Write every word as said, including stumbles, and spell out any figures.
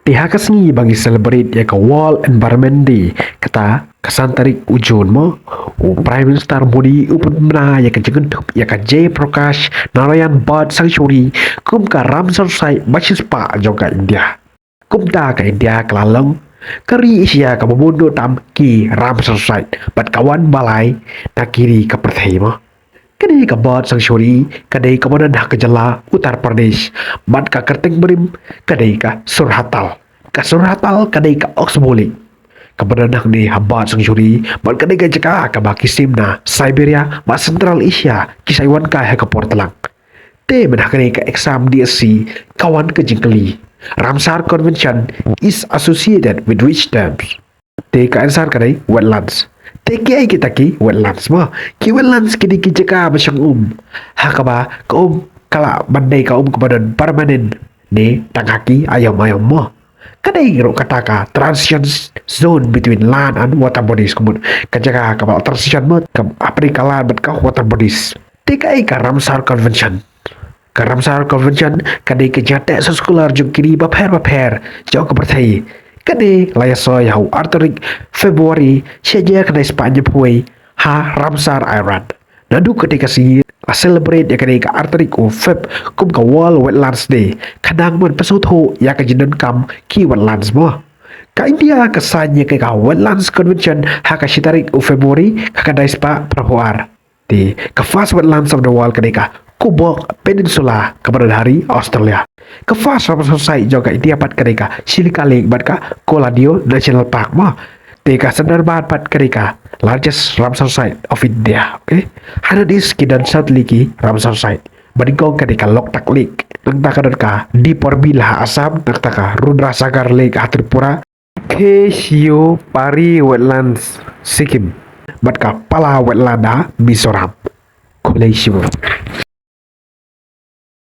Te ha ka sngi ba ngi celebrate ïa ka World Environment Day, kata ka san tarik u June mo, u Prime Minister Modi u pynbna ïa ka jingkynthup ïa ka Jay Prakash Narayan Bird Sanctuary kum ka Ramsar Site ba shispah jong ka India. Kumta ka India ka la long ka ri Asia kaba bun tam ki Ramsar Site bad ka wan ba lai na ki ri ka pyrthei mo. Ka dei ka Bird Sanctuary ka dei kaba don ha ka jylla Uttar Pradesh bad ka kyrteng barim ka dei ka Surhatal. Ka Surhatal ka dei ka oxbow lake kaba don hangne ha Bird Sanctuary bad ka dei ka jaka kaba ki sim na Siberia bad Central Asia ki sa wan kai ha ka por tlang. Te mynta ha kane ka exam D S C ka wan ka jingkylli, Ramsar Convention is associated with which terms? Te ka answer ka dei wetlands. Te kiei kita ki wetlands mo? Ki wetlands ki dei ki jaka ba shong um ha kaba ka um ka lah ban dei ka um kaba don permanent ne tang ha ki aïom aïom mo. Ka dei ruh kata ka transition zone between land and water bodies, ka mut ka jaka kaba transition mo, ka hapdeng ka land bad ka water bodies. Te kaei ka Ramsar Convention? Ka Ramsar Convention ka dei ka jingïateh soskular jong ki ri bapher bapher jong ka pyrthei. Kane la ïasoi ha u ar tarik February shi hajar khyndai spah hynñiewphew wei ha Ramsar, Iran. Naduh katei ka sngi la celebrate ïa kane ka ar tarik u Feb kum ka World Wetlands Day, khnang ban pynsngewthuh ïa ka jingdonkam ki wetlands mo. Ka India ka sign ïa ka Wetlands Convention ha ka shi tarik u February ka khyndai spah phraphew ar. Te ka first wetlands of the world ka dei ka Cobourg Peninsula kaba don ha ri Australia. Ka first Ramsar Site jong ka India pat ka dei ka Chilka Lake bad ka Culadao National Park mo. Te ka Sundarban pat ka dei ka largest Ramsar Site of India. Okay. Haduh ki don saw tylli ki Ramsar Site. Ba nyngkong ka dei ka Loktak Lake, nangta ka don ka Deepor Bill ha Assam, nangta ka Rudrasagar Lake ha Tripura, Khesio Pari Wetlands Sikkim, bad ka Pala Wetland ha Mizoram. Khublei shibun.